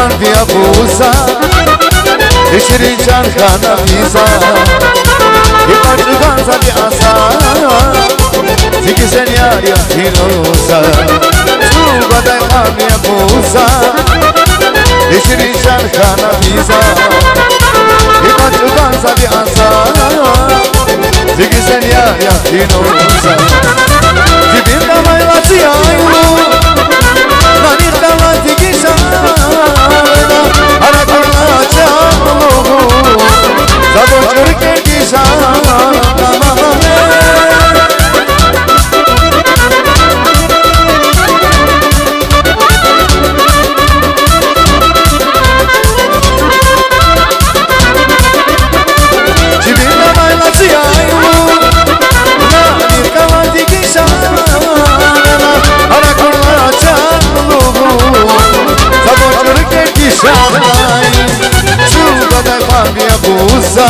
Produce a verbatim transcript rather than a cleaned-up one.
Via busa, ishiri chan kana visa. Ipachu kansa di asa, zigi senya ya hirosa. Chuba dai ma via busa, ishiri chan kana visa. Ipachu kansa di asa, zigi senya ya hirosa. Zibinda mai la ti ailu. Nani tala tikisa, ara tala chamu, sabo churke kisa, mama. Chibina mai la ti ailu, nani tala tikisa, ara tala chamu, sabo churke kisa, chuba dai ma via busa.